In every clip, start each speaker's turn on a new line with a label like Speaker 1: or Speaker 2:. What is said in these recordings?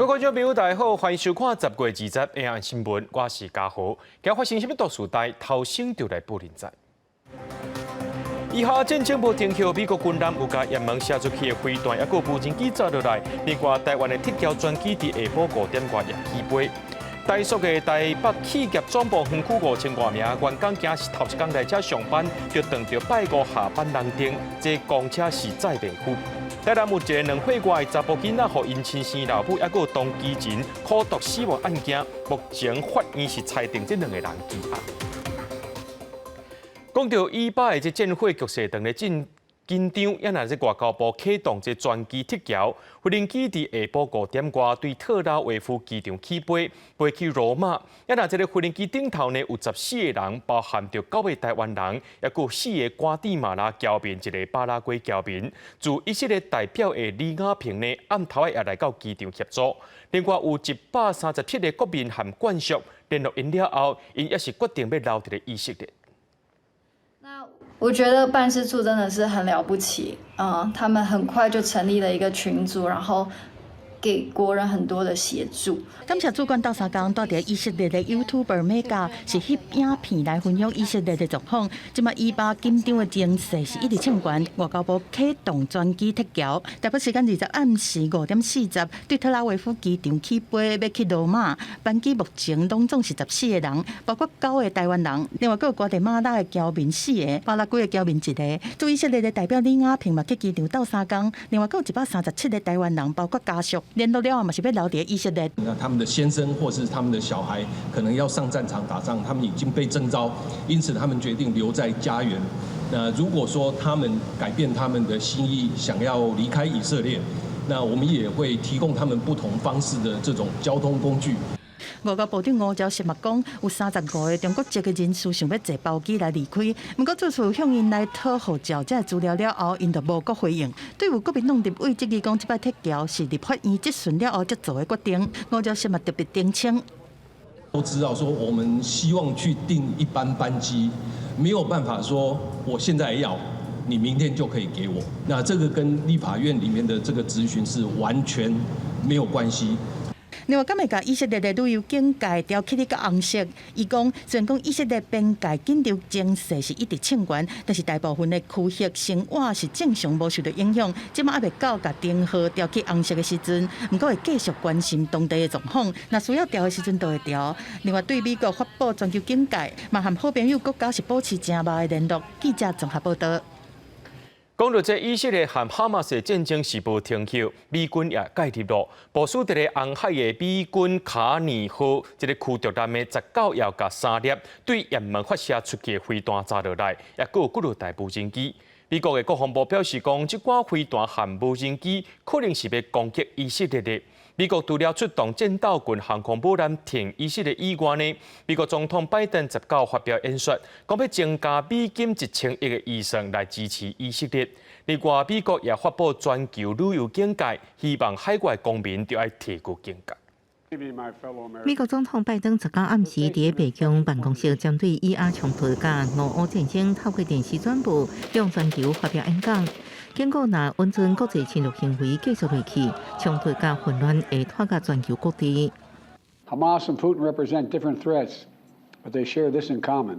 Speaker 1: 各位觀眾朋友，大家好，歡迎收看10月20下暗新聞，我是嘉豪。今發生啥物大事代，頭先就來報恁知。以哈戰爭無停歇，美國軍艦有共也門射出去的飛彈，抑閣有無人機炸落來。另外，台灣的撤僑專機佇下晡5點外也起飛。台塑的台北企業總部園區5000外名員工，今是頭一工來遮上班，就撞著拜五下班人陣，這公車是載袂赴。台南有一个2歲外的查埔囡仔，予𪜶親生老母抑閣有同居人苦毒死亡案件，目前法院是裁定這兩个人羈押。講到以巴的這戰火局勢，當咧真緊張，也若是外交部啟動這專機撤僑，飛行機佇下晡5點外對特拉維夫機場起飛，飛去羅馬。也若這个飛行機頂頭呢有14個人，包含著九个台灣人，抑閣有四个瓜地馬拉僑民，一个巴拉圭僑民。駐以色列代表的李亞平呢，暗頭仔也來到機場協助。另外有137個國民和眷屬聯絡𪜶了後，𪜶也是決定欲留佇咧以色列。
Speaker 2: 我覺得辦事處真的是很了不起，他們很快就成立了一個群組，然後給國人很多的協助。
Speaker 3: 感謝主管鬥相共，蹛佇以色列的 YouTuber 美嘉是翕影片來分享以色列的狀況。這馬以巴緊張的情勢是一直衝懸，外交部啟動專機撤僑。台北時間20暗時5點40，對特拉維夫機場起飛，欲去羅馬。班機目前攏總是14個人，包括九個台灣人，另外閣有瓜地馬拉的僑民四個，巴拉圭的僑民一個。駐以色列的代表李亞平嘛去機場鬥相共，另外閣有137個台灣人，包括家屬。聯絡了後嘛是欲留佇以色列。
Speaker 4: 那他們的先生或是他們的小孩可能要上戰場打仗，他們已經被徵召，因此他們決定留在家園。那如果說他們改變他們的心意，想要離開以色列，那我們也會提供他們不同方式的這種交通工具。
Speaker 3: 外交部長吳釗燮嘛講，有35個中國籍的人士想欲坐包機來離開，毋過這次向𪜶來討護照這資料了後，𪜶就無閣回應。對有國民黨立委質疑講，這擺撤僑是立法院質詢了後才做的決定，吳釗燮嘛特別澄清。
Speaker 4: 都知道說，我們希望去訂一班班機，沒有辦法說我現在要，你明天就可以給我。那這個跟立法院裡面的這個質詢是完全沒有關係。
Speaker 3: 另外，敢會共以色列的旅遊警戒調起咧較紅色？伊講，雖然講以色列邊界緊張情勢是一直衝懸，但是大部分的區域生活是正常，無受到影響。這馬猶未到共燈號調去紅色的時陣，毋過會繼續關心當地的狀況。若需要調的時陣，就會調。另外，對美國發布全球警戒，嘛和好朋友國家是保持誠密的聯絡。記者綜合報道。
Speaker 1: 講到這以色列和哈馬斯戰爭是無停歇，美軍也介入咯。部署佇咧紅海的美軍卡尼號，這个驅逐艦的19遙共三粒對也門發射出去的飛彈炸落來，抑閣有幾落台無人機。美國的國防部表示講，這寡飛彈和無人機可能是欲攻擊以色列的。美國除了出動戰鬥群航空母艦挺以色列以外呢，美國總統拜登19發表演說，講欲增加美金1000億的預算來支持以色列。另外，美國也發布全球旅遊警戒，希望海外公民著愛提高警覺。
Speaker 5: 美國總統拜登19暗時佇白宮辦公室，針對以阿衝突佮俄烏戰爭，透過電視轉播向全球發表演講。警告若允准國際侵略行為繼續落去，衝突佮混亂會拖到全球各地。
Speaker 6: Hamas and Putin represent different threats, but they share this in common.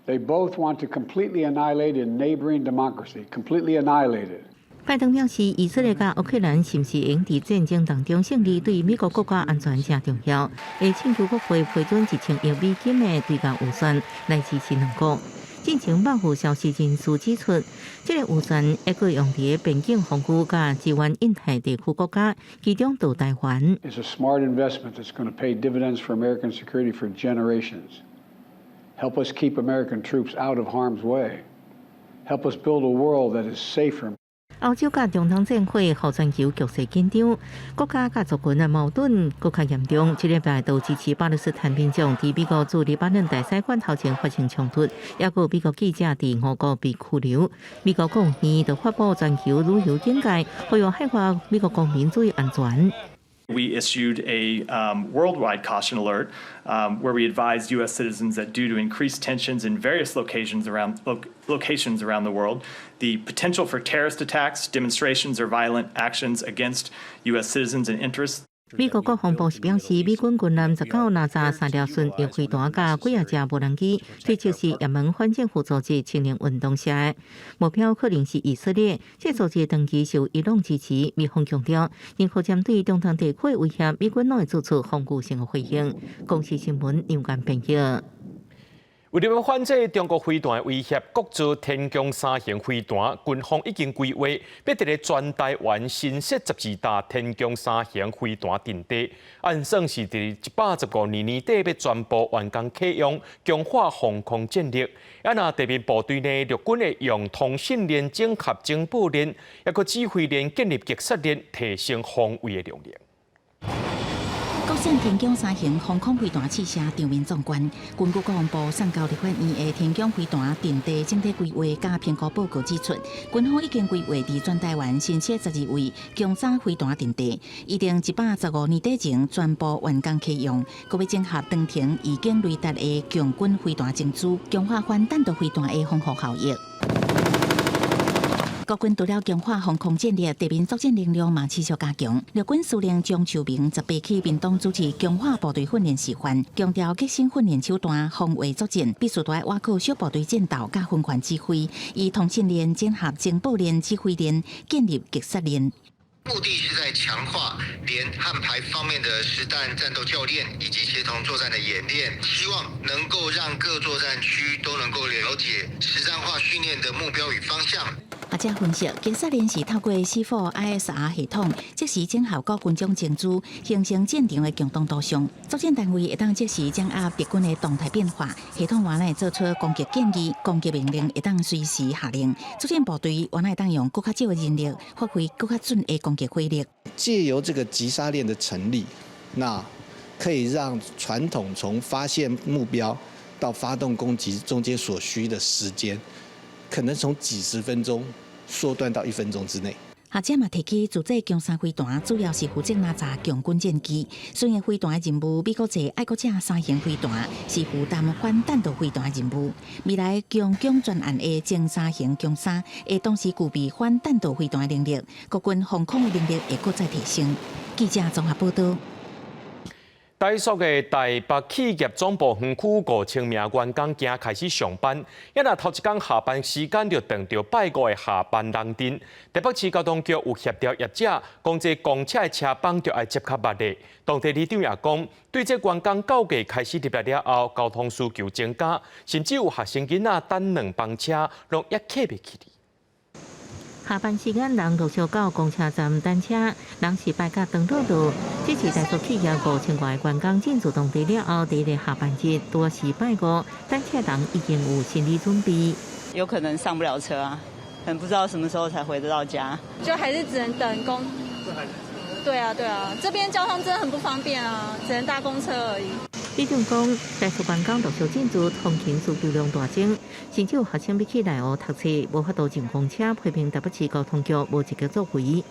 Speaker 6: They both want to completely annihilate a neighboring democracy, completely annihilate it.
Speaker 5: 拜登表示，以色列佮烏克蘭是毋是會佇戰爭當中勝利，對美國國家安全誠重要。會請求國會批准1000億美金的追加預算來支持兩國。進前幕府消息人士指出，這个預算會閣用佇邊境防禦佮支援印太地區國家，其中就台灣。
Speaker 6: It's a smart investment that's going to pay dividends for American security for generations. Help us keep American troops out of harm's way. Help us build a world that is safer.
Speaker 5: 歐洲佮中東戰火，予全球局勢緊張，國家佮族群的矛盾閣較嚴重。這禮拜都支持巴勒斯坦民眾佇美國駐黎巴嫩大使館頭前發生衝突，抑閣有美國記者佇俄國被拘留。美國國務院就發布全球旅遊警戒，呼籲海外美國公民注意安全。
Speaker 7: We issued a worldwide caution alert where we advised U.S. citizens that due to increased tensions in various locations around the world, the potential for terrorist attacks, demonstrations, or violent actions against U.S. citizens and interests.
Speaker 5: 美國國防部是表示，美軍軍艦19哪吒三粒巡弋飛彈佮幾仔隻無人機，推測是也門反政府組織青年運動社的目標，可能是以色列。這組織長期受伊朗支持。美方強調，任何針對中東地區的威脅，美軍攏會做出防禦性的回應。公視新聞楊冠編譯。
Speaker 1: 為了反制中國飛彈的威脅，國造天弓三型飛彈，軍方已經規劃，欲佇咧全台灣新設12塔天弓三型飛彈陣地，按算是佇115年年底欲全部完工啟用，強化防空戰力。啊，若地面部隊呢，陸軍會用通信鏈整合情報鏈，抑閣指揮鏈建立擊殺鏈，提升防衛的能力。
Speaker 3: 國產天弓三型防空飛彈試射場面壯觀，根據國防部送交立法院的天弓飛彈陣地整體規劃佮評估報告指出，軍方已經規劃佇全台灣新設12位弓三飛彈陣地，預定115年底前全部完工啟用，閣欲整合長程預警雷達的強軍飛彈情資，強化反彈道飛彈的防護效益。國軍除了強化防空戰力，地面作戰能力嘛持續加強。陸軍司令張樹明18去屏東主持強化部隊訓練示範，強調革新訓練手段，防衛作戰必須愛倚靠小部隊戰鬥佮分權指揮，以通信鏈整合情報鏈、指揮鏈，建立擊殺鏈。
Speaker 8: 目的是在強化連和排方面的實彈戰鬥教練以及協同作戰的演練，希望能夠讓各作戰區都能夠了解實戰化訓練的目標與方向。
Speaker 3: 學者分析，擊殺鏈是透過 C4ISR 系統，即時整合各軍種情資，形成戰場的共同圖像。作戰單位會當即時掌握敵軍的動態變化，系統原來做出攻擊建議、攻擊命令會當隨時下令。作戰部隊原來會當用閣較少的人力，發揮閣較準的攻擊火力。
Speaker 9: 借由這個擊殺鏈的成立，那可以讓傳統從發現目標到發動攻擊中間所需的時間，可能從幾十分鐘縮短到1分鐘之內。
Speaker 3: 學者嘛提起，自製弓三飛彈主要是負責攔截強軍戰機，雖然飛彈的任務比國際愛國者三型飛彈是負擔反彈道飛彈的任務。未來強攻專案的偵三型弓三會同時具備反彈道飛彈的能力，國軍防空的能力會閣再提升。記者綜合報道。
Speaker 1: 台塑的台北企業總部園區5000名員工今開始上班，啊若頭一工下班時間就撞著拜五的下班人陣。台北市交通局有協調業者，講這公車的車班著愛接較密的。當地里長也講，對這員工9月開始入來了後，交通需求增加，甚至有學生囡仔等兩班車，攏猶客袂起。
Speaker 5: 下班時間，人陸續到公車站等車，人是排甲長路路。這次台塑企業5000外員工進駐當地了後，第一個下班日拄是拜五，等車人已經有心理準備。
Speaker 10: 有可能上不了車啊，可能不知道什麼時候才回得到家，
Speaker 11: 就還是只能等公。對啊，對啊，這邊交通真的很不方便啊，只能搭公車而已。
Speaker 5: 里長講，台塑員工陸續進駐，通勤需求量大增，甚至有學生欲去內湖讀冊，無法度上公車，批評台北市交通局無積極作為。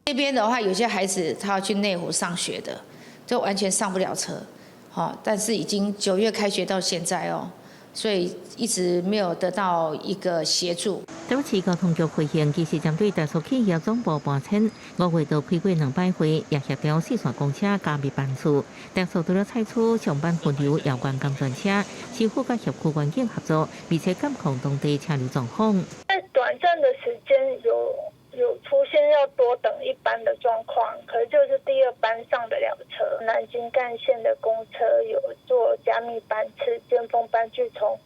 Speaker 12: 這邊的話，有些孩子他要去內湖上學的，就完全上不了車。好，但是已經9月開學到現在哦，所以一直沒有得到一個協助。
Speaker 5: 台北市交通局回應，其實針對台塑企業總部搬遷，5月都開過兩擺會，也協調四線公車加密班次。台塑除了採取上班分流、遙遠工專車，市府佮協區員警合作，密切監控當地車流狀況。
Speaker 13: 在短暫的時間有出現要多等一班的狀況，可是就是第二班上得了車。南京幹線的公車有做加密班次，尖峰班距從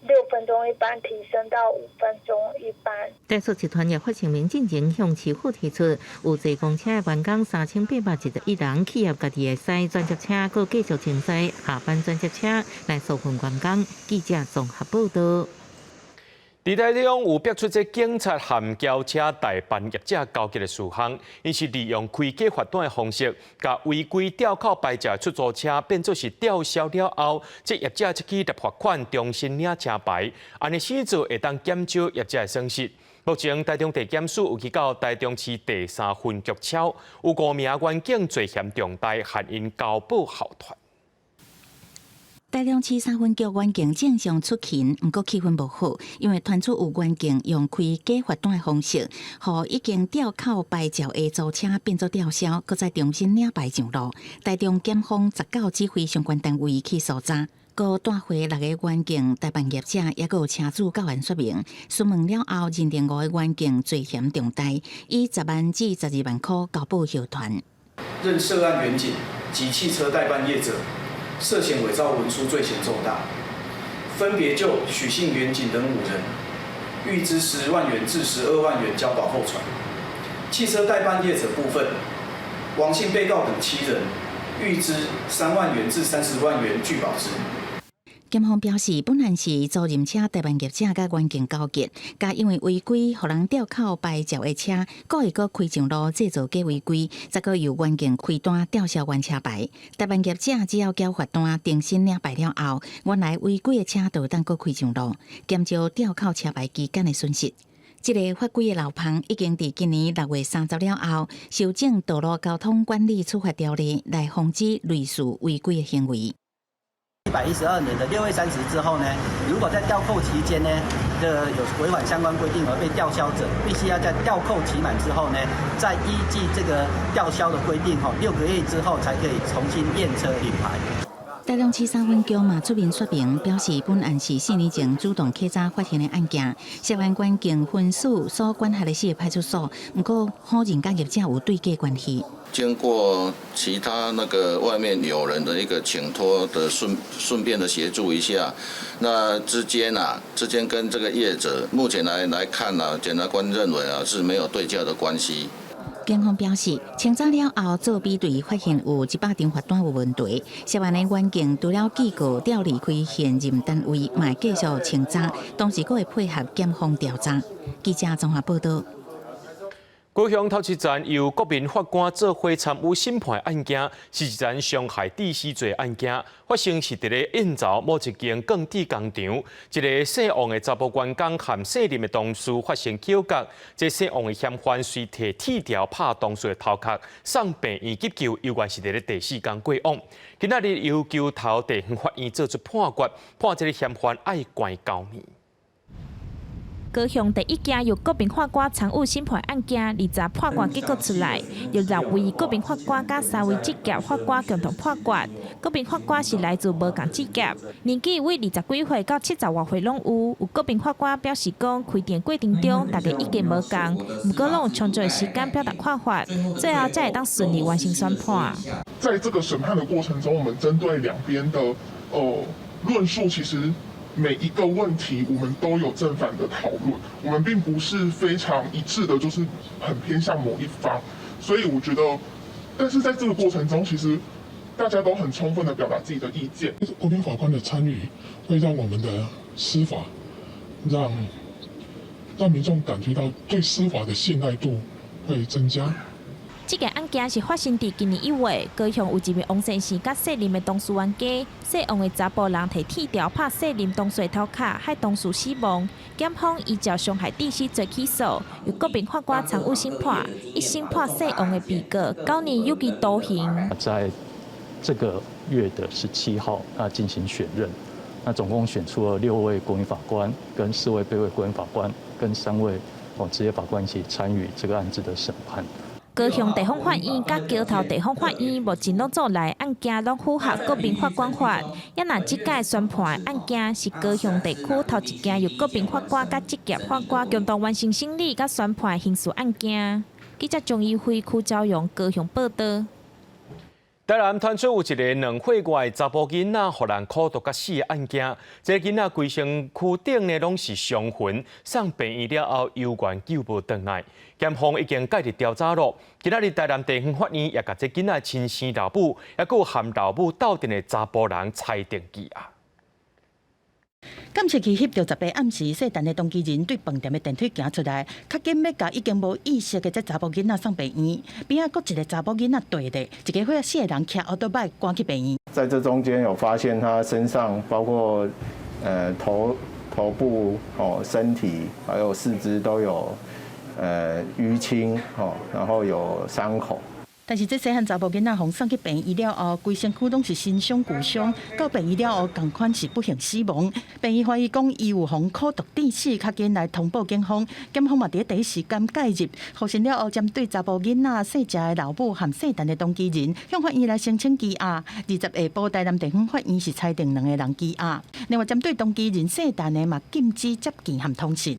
Speaker 13: 6分鐘一班提升到5分鐘一班。
Speaker 5: 台塑集團也發聲明進前向市府提出，有坐公車的員工3811人，企業家己會使轉接車，閣繼續停駛下班轉接車來疏運員工。記者綜合報道。
Speaker 1: 佇台中有爆出這警察和轎車代辦業者勾結的事項，𪜶是利用開假罰單的方式，共違規吊扣牌照的出租車變做是吊銷了後，這業者才去納罰款，重新領車牌，按呢死做會當減少業者的損失。目前台中地檢署有去到台中市第三分局抄，有五名員警罪嫌重大，函𪜶交保候傳。
Speaker 14: 台中市三分局員警正常出勤，毋過氣氛無好，因為傳出有員警用開假罰單的方式，予已經吊扣牌照的租車變做吊銷，閣再重新領牌上路。台中檢方19指揮相關單位去搜查，閣帶回六个員警代辦業者，抑閣有車主到案說明。詢問了後，認定五个員警罪嫌重大，以10萬至12萬箍交保後傳。
Speaker 15: 認涉案員警及汽車代辦業者涉嫌偽造文書罪嫌重大，分別就許姓員警等五人，諭支10萬元至12萬元交保候傳。汽車代辦業者部分，王姓被告等七人，諭支3萬元至30萬元具保之。
Speaker 14: 檢方表示，本案是租賃車代辦業者佮員警勾結，佮因為違規，予人吊扣牌照的車，故意閣開上路製造假違規，再閣由員警開單吊銷原車牌。代辦業者只要繳罰單，重新領牌了後，原來違規的車就會當閣開上路，減少吊扣車牌期間的損失。這个法規的漏縫已經佇今年6月30了後，修正道路交通管理處罰條例，來防止類似違規的行為。
Speaker 16: 112年的6月30之後呢，如果在吊扣期間呢的有違反相關規定而被吊銷者，必須要在吊扣期滿之後呢，再依據這個吊銷的規定，6個月之後才可以重新驗車領牌。
Speaker 14: 台中市三分局嘛出面說明，表示本案是4年前主動稽查發現的案件，涉案員警分屬所管轄的四個派出所，毋過否認佮業者有對價關係。
Speaker 17: 經過其他那個外面有人的一個請託的順便的協助一下，那之間跟這個業者目前來看呢，檢察官認為啊是沒有對價的關係。
Speaker 14: 警方表示，清查了後做比對，發現有100張罰單有問題。涉案的員警除了記過調離開現任單位，嘛會繼續清查，同時閣會配合檢方調查。記者綜合報道。
Speaker 1: 高雄頭一層由國民法官做伙參與審判案件，是一層傷害致死罪案件，發生是佇咧燕巢某一間鋼鐵工廠，一个姓王的查埔員工和姓林的同事發生口角，這姓王的嫌犯隨提鐵條拍同事的頭殼，送病院急救，猶原是佇咧第四工過往。今仔日由橋頭地方法院做出判決，判這个嫌犯愛關9年。
Speaker 18: 高雄第一件由國民法官參與審判案件，20判決結果出來，由六位國民法官佮三位職業法官共同判決。國民法官是來自無仝職業，年紀為20幾歲到70外歲攏有。有國民法官表示講，開庭過程中大家意見無仝，毋過攏有充足的時間表達看法，最後才會當順利完成宣判。
Speaker 19: 在這個審判的過程中，我們針對兩邊的論述，其實每一個問題，我們都有正反的討論，我們並不是非常一致的，就是很偏向某一方，所以我覺得，但是在這個過程中，其實大家都很充分的表達自己的意見。
Speaker 20: 國民法官的參與，會讓我們的司法，讓民眾感覺到對司法的信賴度會增加。
Speaker 18: 這件案件是發生佇今年1月，高雄有一名王先生佮姓林的同事冤家，姓王的查埔人提鐵條拍姓林同事頭殼，害同事死亡。檢方依照傷害致死罪起訴，由國民法官參與審判，一審判姓王的被告9年有期徒刑。
Speaker 21: 在這個月的17號，那進行選任，那總共選出了6位國民法官、跟4位備位國民法官、跟3位職業法官一起參與這個案子的審判。
Speaker 18: 高雄地方法院佮橋頭地方法院目前攏做來案件攏符合國民法官法，也若這屆宣判的案件是高雄地區頭一件由國民法官佮職業法官共同完成審理佮宣判刑事案件。記者張怡輝、柯昭陽高雄報道。
Speaker 1: 台南傳出有一个2歲外查埔囡仔，予人苦毒佮死的案件。這个囡仔規身軀頂呢攏是傷痕，送病院了後，猶原救無轉來。檢方已經介入調查咯。今仔日台南地方法院也共這囡仔親生老母，抑閣有含老母鬥陣的查埔人裁定羈押。
Speaker 3: 監視器翕著18暗時，姓陳的當機人對飯店的電梯行出來，較緊欲共已經無意識的這查某囡仔送病院，邊仔閣一个查某囡仔綴咧，一家伙仔四个人騎歐多擺趕去病院。
Speaker 22: 在這中間有發現他身上包括頭部、身體還有四肢都有淤青，然後有傷口。
Speaker 3: 但是這細漢查某囡仔予送去病院了後，規身軀攏是身傷骨傷，到病院了後仝款是不幸死亡。病院懷疑講伊有予苦毒致死，較緊來通報警方，檢方嘛佇第一時間介入，予審了後，針對查某囡仔細隻的老母和細陳的當機人，向法院來申請羈押。20下晡，台南地方法院是裁定兩個人羈押，另外針對當機人細陳的嘛禁止接見和通訊。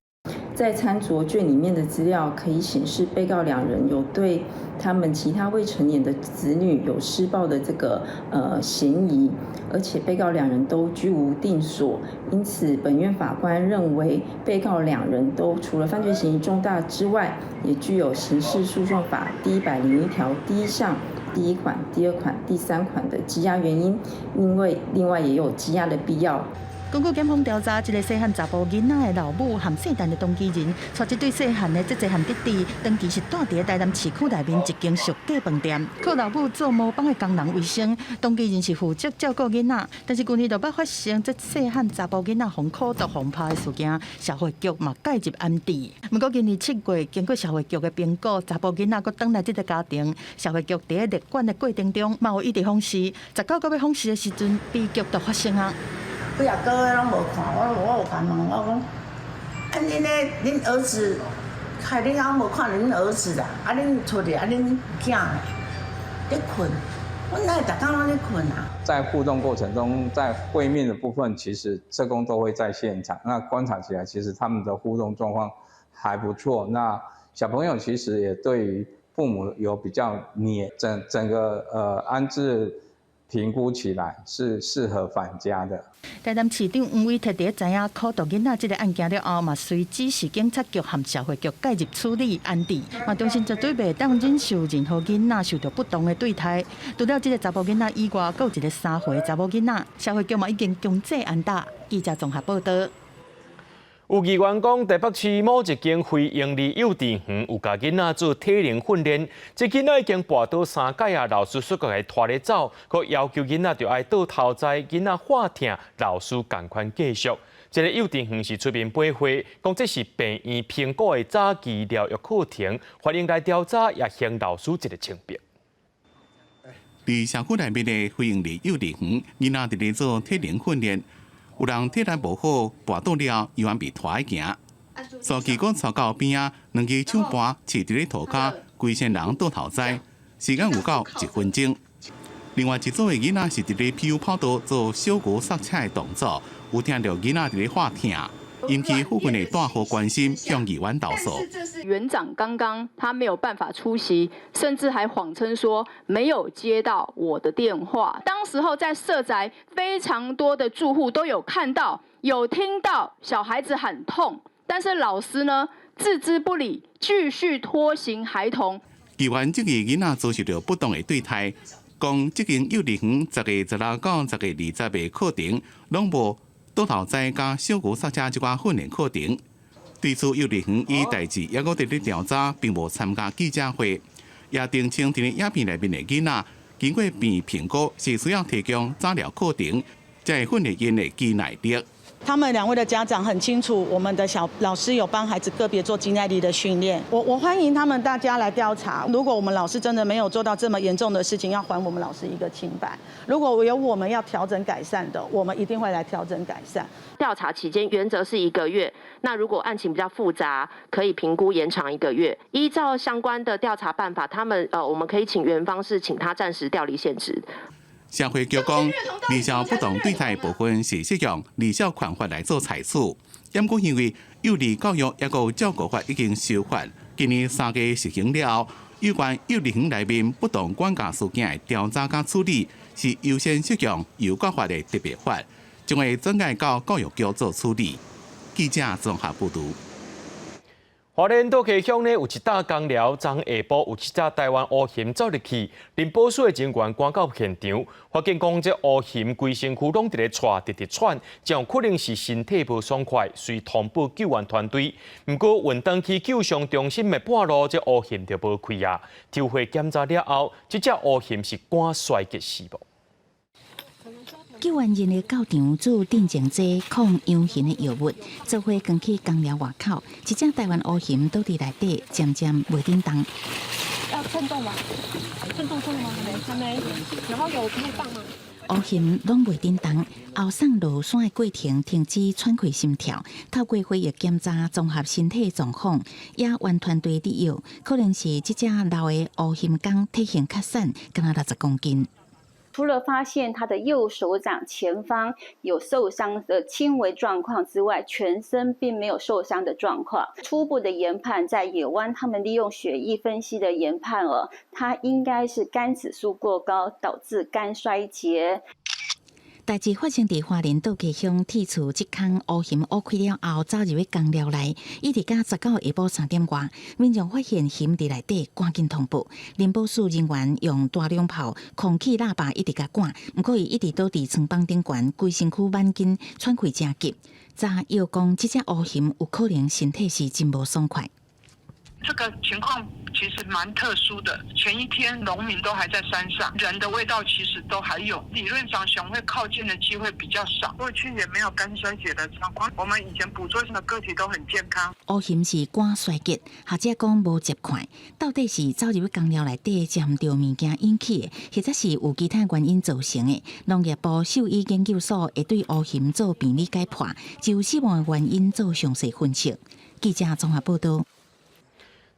Speaker 2: 在參酌卷裡面的資料可以顯示，被告兩人有對他們其他未成年的子女有施暴的這個嫌疑，而且被告兩人都居無定所，因此本院法官認為被告兩人都除了犯罪嫌疑重大之外，也具有刑事訴訟法第101條第一項第一款、第二款、第三款的羈押原因，因為另外也有羈押的必要。
Speaker 3: 根據檢方調查，這個細漢查埔囡仔的老母和細陳的當機人，帶這對細漢的姐姐和弟弟，長期是蹛佇台南市區內面一間熟價飯店，靠老母做模板的工人為生。當機人是負責照顧囡仔，但是舊年就捌發生這細漢查埔囡仔予苦毒予拍的事件，社會局嘛介入安置。毋過今年7月，經過社會局的評估，查埔囡仔閣轉來這個家庭，社會局佇咧列管的過程中，嘛有一直訪視。19個欲訪視的時陣，悲劇就發生啊！
Speaker 4: 幾仔個月攏無看，我有共問我講，啊恁咧恁兒子，害恁翁無看著恁兒子啦，啊恁出去啊恁囝咧睏，阮哪會逐工攏咧睏啊？
Speaker 23: 在互動過程中，在會面的部分，其實社工都會在現場。那觀察起來，其實他們的互動狀況還不錯。那小朋友其實也對於父母有比較黏，整整個安置評估起來是適合返家的。
Speaker 3: 台南市長黃偉哲佇知影苦毒囡仔這個案件了後，嘛隨指示警察局和社會局介入處理安置，嘛相信絕對袂當忍受任何囡仔受到不當的對待。除了這個查埔囡仔以外，閣有一個3歲查某囡仔，社會局嘛已經強制按打。記者綜合報道。
Speaker 1: 有議員講，台北市某一間非營利幼稚園有共囡仔做體能訓練，這囡仔已經跋倒三擺啊，老師煞閣共伊拖咧走，閣要求囡仔著愛倒頭栽，囡仔喊疼，老師仝款繼續。這个幼稚園是出面駁回，講這是病院評估的早期療育課程，法院來調查也還老師一個清白。
Speaker 24: 佇社區內面的非營利幼稚園，囡仔佇咧做體能訓練。有人體力無好，跋倒了，猶原被拖來行。司機閣跙到邊仔，兩支手盤飼佇咧塗跤，規身人倒頭栽，時間有夠一分鐘。另外一組的囡仔是佇咧 PU 跑道做小牛剎車的動作，有聽著囡仔佇咧喊疼，引起附近的大戶關心，向議員投訴。
Speaker 25: 園長剛剛他沒有辦法出席，甚至還謊稱說沒有接到我的電話。當時候在社宅非常多的住戶都有看到、有聽到小孩子喊痛，但是老師呢置之不理，繼續拖行孩童。
Speaker 24: 議員質疑囡仔遭受著不當的對待，講這間幼稚園10月16到10月20的課程，攏無倒頭栽佮小牛剎車這寡訓練課程。對此，幼稚園以代誌猶閣佇咧調查，並無參加記者會，也澄清佇咧影片內面的囡仔，經過病院評估是需要提供早療課程，才會訓練𪜶的肌耐力。
Speaker 26: 他們兩位的家長很清楚，我們的小老師有幫孩子個別做肌耐力的訓練。我歡迎他們大家來調查。如果我們老師真的沒有做到這麼嚴重的事情，要還我們老師一個清白。如果有我們要調整改善的，我們一定會來調整改善。
Speaker 27: 調查期間原則是一個月，那如果案情比較複雜，可以評估延長一個月。依照相關的調查辦法，他們我們可以請園方是請他暫時調離現職。
Speaker 24: 社會局講，兒少不當對待部分是適用兒少權法來做裁處。毋過因為幼兒教育抑閣照顧法已經修法，今年3月實行了後，有關幼兒園內面不當管教事件的調查佮處理，是優先適用幼教法的特別法，將會轉介到教育局做處理。記者綜合報導。
Speaker 1: 花蓮多溪鄉呢有一搭工寮，昨下晡有一隻台灣烏鴞走入去，林保所的人員趕到現場，發現講這烏鴞規身軀攏佇咧掣，直直喘，真有可能是身體無爽快，遂通報救援團隊。毋過運轉去救傷中心的半路，這烏鴞就無氣啊。抽血檢查了後，這隻烏鴞是肝衰竭死亡。
Speaker 14: 救援人員到場注鎮靜劑抗陽痞的藥物，做伙扛去工寮外口，一隻台灣烏鴞倒佇內底，漸漸袂振動。
Speaker 6: 要稱重嗎？稱重稱了嗎？還沒，還沒。然後有入帳嗎？
Speaker 14: 烏熊攏袂振動，後送落山的過程停止喘氣心跳，透過血液檢查綜合身體狀況，野援團隊滴藥，可能是這隻老的烏熊公體型較瘦，敢若60公斤。
Speaker 7: 除了發現他的右手掌前方有受傷的輕微狀況之外，全身並沒有受傷的狀況。初步的研判，在野灣，他們利用血液分析的研判哦，他應該是肝指數過高導致肝衰竭。
Speaker 14: 代誌發生佇花蓮道奇鄉鐵厝這空烏熊挖開了後，走入去工寮內，一直到19下晡3點外，民眾發現熊佇內底，趕緊通報。林保署人員用大量炮、空氣喇叭一直共趕，毋過伊一直倒佇床板頂懸，規身軀挽緊，喘氣誠急。查藥講，這隻烏熊有可能身體是真無爽快。
Speaker 8: 這個情況其實蠻特殊的。前一天農民都還在山上，人的味道其實都還有。理論上熊會靠近的機會比較少。過去也沒有肝衰竭的狀況。我們以前捕捉的個體都很健康。
Speaker 14: 烏熊是肝衰竭，學者講無疾款，到底是走入去工寮內底食毋著物件引起的，或者是有其他原因造成的？農業部獸醫研究所會對烏熊做病理解剖，就死亡的原因做詳細分析。記者綜合報道。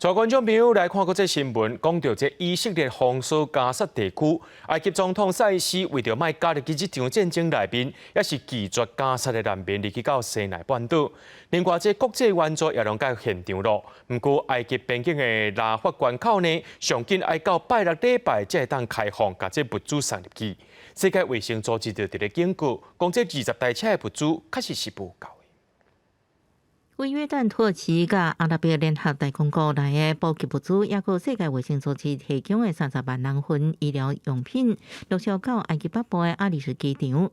Speaker 1: 帶觀眾朋友來看國際新聞，講著這以色列封鎖加薩地區，埃及總統塞西為著莫加入去這場戰爭內面，也是拒絕加薩的難民入去到西奈半島。另外，這國際援助也攏到現場囉。毋過，埃及邊境的拉法關口呢，上緊愛到拜六禮拜才會當開放，共這物資送入去。世界衛生組織就佇咧警告，講這20台車的物資確實是無夠。
Speaker 5: 為約旦、土耳其佮阿拉伯聯合大公國來的補給物資，抑閣世界衛生組織提供的30萬人份醫療用品，陸續到埃及北部的阿里什機場。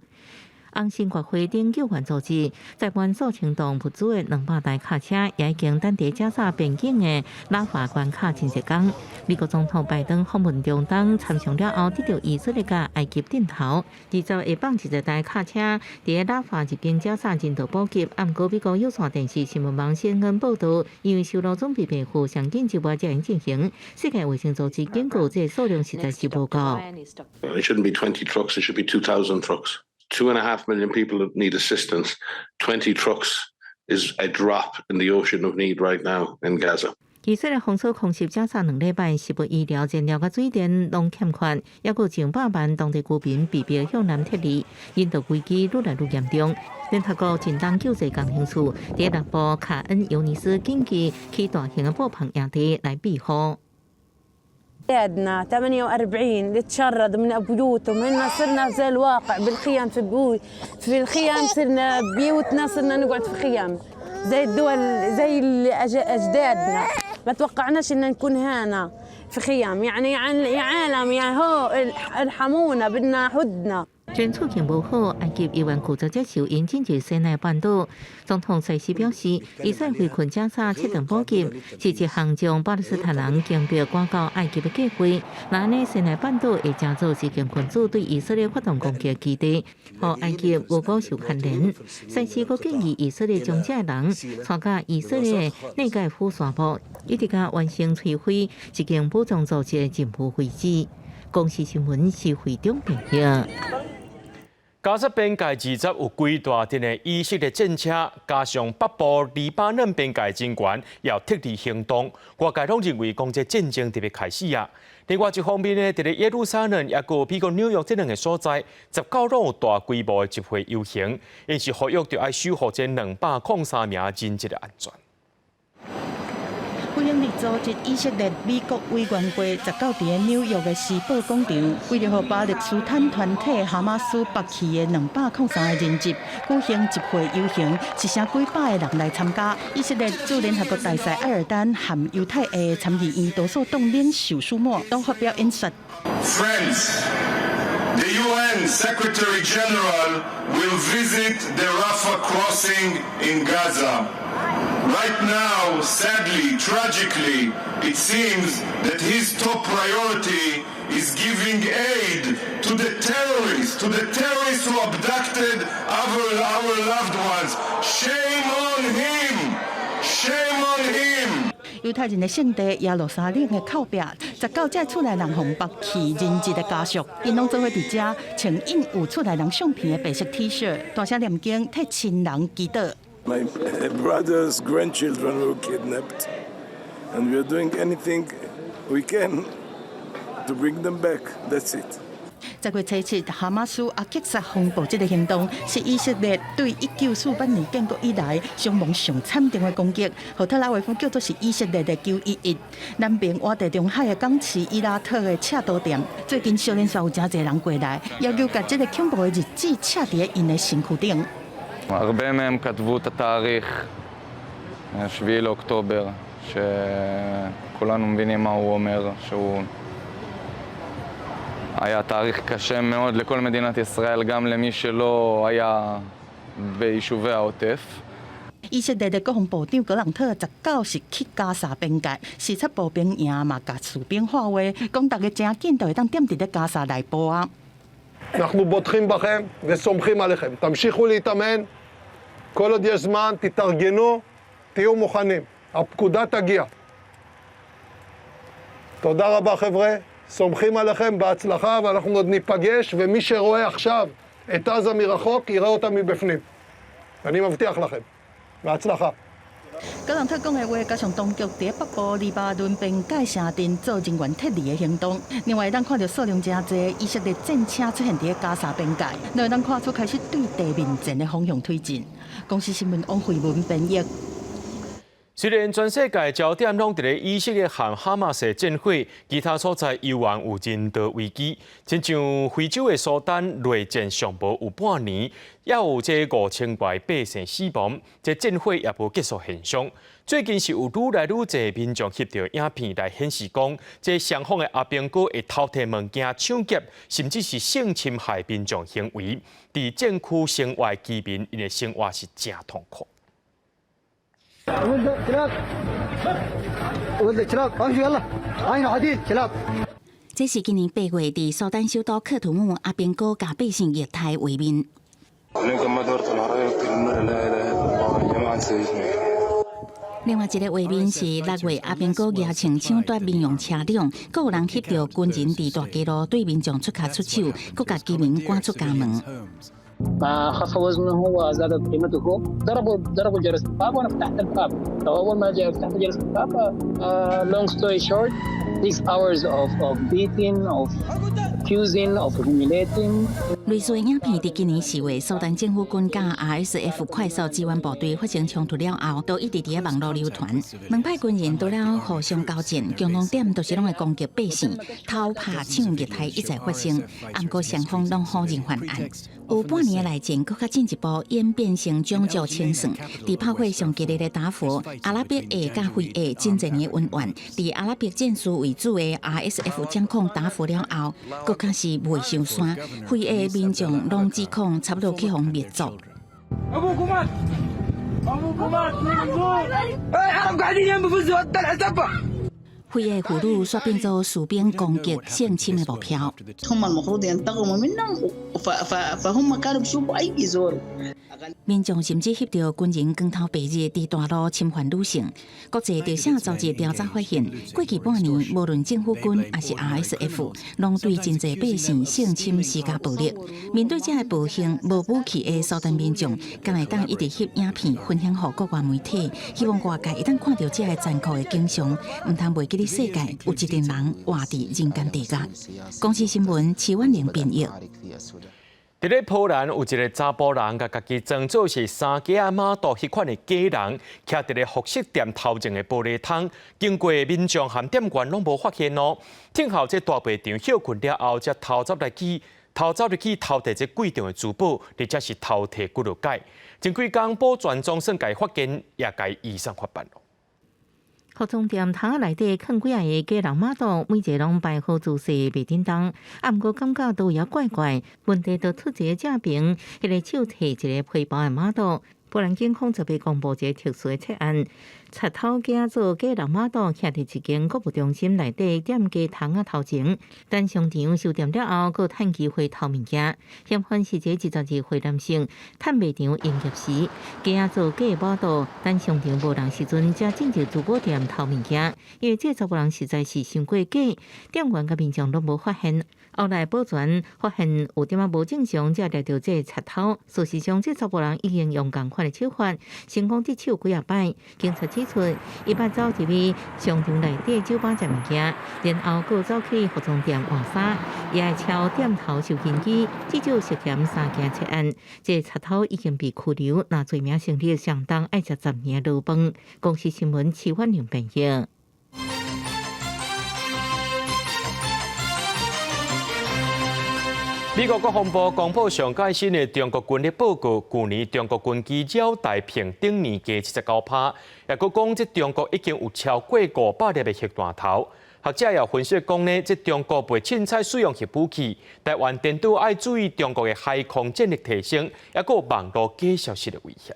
Speaker 5: 紅新月會等救援組織載滿數千噸物資的200台卡車，也已經等佇加薩邊境的拉法關卡真濟工。美國總統拜登訪問中東參詳了後，得著以色列佮埃及陣頭，20下放20台卡車佇拉法入境加薩人道補給。毋過美國有線電視新聞網 CNN 報導，因為修路準備備貨上緊急才會進行。世界衛生組織警告，這數量實在是無夠。
Speaker 9: It shouldn't be 20 trucks, it should be 2,000 trucks. 2.5 million people need assistance. 20 trucks is a drop in the ocean of need right now in Gaza.
Speaker 5: 以色列封鎖空襲加薩2禮拜，食物、醫療、燃料佮水電攏欠缺，抑閣上百萬當地居民被迫向南撤離，人道危機愈來愈嚴重。聯合國近東救濟工程處佇南部卡恩尤尼斯緊急起大型的布棚營地來避雨。
Speaker 10: أجدادنا 48 تشرد من بيوتهم هن صرنا زي الواقع بالخيام في بيوت في الخيام صرنا بيوتنا صرنا نقعد في خيام زي الدول زي أجدادنا ما توقعناش إن نكون هنا في خيام يعني يا عالم يا هو ارحمونا بدنا هدنة
Speaker 5: 前處境無好，埃及猶原拒絕接受𪜶進入西奈半島。總統塞西表示，以色列圍困加薩切斷補給，是一項將巴勒斯坦人強迫趕到埃及的計劃。若按呢西奈半島會成做激進分子對以色列發動攻擊的基地，予埃及無辜受牽連。塞西閣建議以色列將這个人帶到以色列內蓋夫沙漠，一直共完成摧毀一間武裝組織的任務為止。公視新聞是會長編譯。
Speaker 1: 加薩邊界20有幾大陣的以色列戰車，加上北部黎巴嫩邊界人員，也撤離行動。外界攏認為講這戰爭特別開始啊。另外一方面呢，佇咧耶路撒冷，抑閣美國紐約這兩個所在，19攏有大規模的集會遊行，𪜶是呼籲著愛守護這203名人質的安全。
Speaker 3: 非營利組織以色列美國委員會19佇咧紐約的時報廣場，為著予巴勒斯坦團體哈馬斯縛去的203個人質舉行集會遊行，是成幾百个人來參加。以色列駐聯合國大使埃爾丹和猶太裔參議院多數黨領袖舒默都發表演說。
Speaker 11: Friends, the UN Secretary General will visit the Rafah crossing in Gaza. Right now, sadly, tragically, it seems that his top priority is giving aid to the terrorists who abducted our loved ones. Shame on him! Shame on him!
Speaker 3: 猶太人的聖地耶路撒冷的口壁，19隻厝內人予縛去人質的家屬，𪜶攏做伙佇遮穿印有厝內人相片的白色 T 恤，大聲念經替親人祈禱。
Speaker 11: My brother's grandchildren were kidnapped, and we are doing anything we can to bring them back. That's it.
Speaker 3: 10月初7，哈馬斯阿克薩風暴這个行動，是以色列對1948年建國以來傷亡上慘重的攻擊，予特拉維夫叫做是以色列的911。南邊倚地中海的港市伊拉特的赤道店，最近小連續有誠濟人過來，要求共這个恐怖的日子刺佇𪜶的身軀頂。
Speaker 12: הרבה מהם כתבו את התאריך, 7 לאוקטובר, שכולנו מבינים מה הוא אומר, שהוא היה תאריך קשה מאוד לכל מדינת ישראל, גם למי שלא היה ביישובי העוטף.
Speaker 3: 以色列的國防部長格朗特19是去加沙邊界視察步兵營嘛，共士兵喊話，講逐家誠緊就會當踮佇咧加沙內部啊。
Speaker 13: אנחנו בוטחים בכם וסומכים עליכם. תמשיכו להתאמן, כל עוד יש זמן, תתארגנו, תהיו מוכנים. הפקודה תגיע. תודה רבה חבר'ה, סומכים עליכם, בהצלחה, ואנחנו עוד ניפגש, ומי שרואה עכשיו את עזה מרחוק, יראה אותה מבפנים. אני מבטיח לכם. בהצלחה.
Speaker 3: 格朗特講的話，加上當局佇北部黎巴嫩邊界城鎮做人員撤離的行動。另外，咱看著數量誠濟以色列戰車出現佇加沙邊界，會當看出開始對地面戰的方向推進。公視新聞王慧文編譯。
Speaker 1: 雖然全世界焦點攏佇咧以色列和哈馬斯戰火，其他所在猶原有人道危機。親像非洲的蘇丹內戰上無有半年，猶有這5000外百姓死亡，這戰火也無結束現象。最近是有愈來愈濟民眾翕著影片來顯示講，這雙方的阿兵哥會偷提物件搶劫，甚至是性侵害民眾行為。佇戰區生活居民，𪜶的生活是誠痛苦。
Speaker 15: ولد كلاب ولد كلاب امشي يلا عين عديد كلاب
Speaker 14: 這是今年8月佇蘇丹首都喀土穆阿兵哥共百姓虐待畫面。另外一个畫面是6月阿兵哥舉槍搶奪民用車輛，閣有人翕著軍人佇大街路對民眾出跤出手，閣共居民趕出家門。
Speaker 16: ما خف وزنه وزادت قيمته ضربوا ضربوا جرس الباب وانا فتحت الباب فاول ما فتحت جرس الباب long story short, 6 hours of beating, of accusing, of humiliating.
Speaker 14: 類似的影片，佇今年4月，蘇丹政府軍佮 RSF 快速支援部隊發生衝突了後，都一直佇網路流傳。兩派軍人除了互相交戰，共同點就是攏會攻擊百姓、偷拍搶虐待一再發生。毋過雙方攏否認犯案。有半年的內戰，閣較進一步演變成種族清算。佇炮火上激烈的達佛，阿拉伯裔佮非裔真濟年恩怨。佇阿拉伯戰士為主的 RSF 掌控達佛了後，閣較是袂收山，非裔民眾攏指控差不多去予滅族。
Speaker 15: ابوكم مات ابوكم مات العرب قاعدين ينبفزوا السبع
Speaker 14: 非裔婦女煞變做士兵攻擊性侵的目標。
Speaker 17: هم المفروض ينتقموا منهم فهم كانوا بيشوفوا اي زور
Speaker 14: 民眾甚至翕著軍人光頭白日佇大路侵犯女性。國際特赦組織調查發現，過去半年，無論政府軍抑是 RSF，攏對真濟百姓性侵施加暴力。面對這个暴行，無武器的蘇丹民眾，敢會當一直翕影片分享予國外媒體，希望外界會當看著這个殘酷的景象，毋通袂記得世界有一群人活佇人間地獄。公視新聞，徐婉玲編譯。
Speaker 1: 佇咧波蘭有一个查埔人，共家己裝做是三家仔媽肚彼款的假人，徛佇咧服飾店頭前的玻璃窗，經過民眾和店員攏無發現哦。聽候這大賣場歇睏了後，才偷走來去偷走入去偷提這貴重的珠寶，而且是偷提幾落改。前幾工保全總算共發現，也共移送法辦咯。
Speaker 5: 服裝店窗仔內底囥幾仔个假人媽肚，每一个攏擺好姿勢，袂振動。啊，毋過感覺都有怪怪，問題就出佇這邊，彼个手提一个皮包的媽肚。波蘭警方準備公布一个特殊的策案，賊偷假做假人媽肚，徛佇一間購物中心內底店家窗仔頭前，等商場收店了後，閣趁機會偷物件。嫌犯是一个22歲男性，趁賣場營業時，假做假媽肚，等商場無人時陣，才進入珠寶店偷物件。因為這查埔人實在是傷過假，店員佮民眾攏無發現。後來保全發現有點仔無正常，才掠著這個賊偷。事實上，這查埔人已經用仝款的手法成功得手幾仔擺。警察指出，伊捌走入去商場內底酒吧食物件，然後閣走去服裝店換衫，也會敲店頭收銀機，至少涉嫌三件窃案。這個賊偷已經被拘留，若罪名成立，相當愛食10年牢飯。公視新聞徐婉玲編譯。
Speaker 1: 美國國防部公布上蓋新的中國軍力報告，舊年中國軍機繞台平頂年加79%，也閣講這中國已經有超過500粒的核彈頭。學者也分析講呢，這中國袂凊彩使用核武器，台灣顛倒愛注意中國的海空戰力提升，也閣有網路假消息的威脅。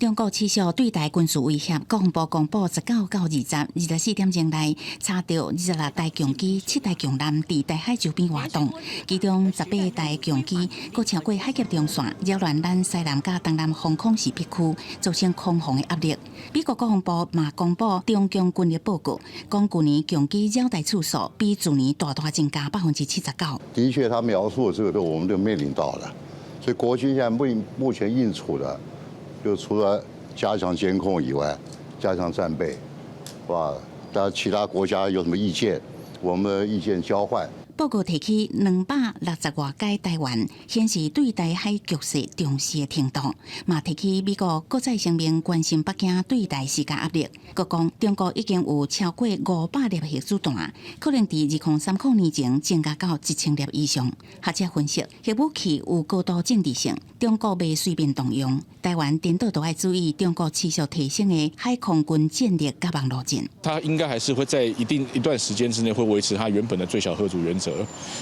Speaker 14: 中國持續對台軍事威脅，國防部公布19到20，24點鐘內查著26台強機、7台強艦佇台海周邊活動，其中18台強機閣超過海峽中線，擾亂咱西南佮東南防空識別區，造成空防的壓力。美國國防部嘛公布中共軍力報告，講舊年強機繞台次數比去年大大增加79%。
Speaker 2: 的確，他描述的這個都我們都面臨到了，所以國軍現在目前應處的。就除了加強監控以外，加強戰備，是吧？但其他國家有什麼意見，我們意見交換。
Speaker 14: 報告提起260外個台灣，顯示對台海局勢重視的程度，嘛提起美國國際聲明關心北京對台施加壓力。閣講中國已經有超過500粒核子彈，可能佇2030年前增加到1000粒以上。學者分析，核武器有高度政治性，中國袂隨便動用。台灣顛倒都愛注意中國持續提升的海空軍戰力佮網路戰。
Speaker 4: 它應該還是會在一定一段時間之內，會維持它原本的最小嚇阻原則。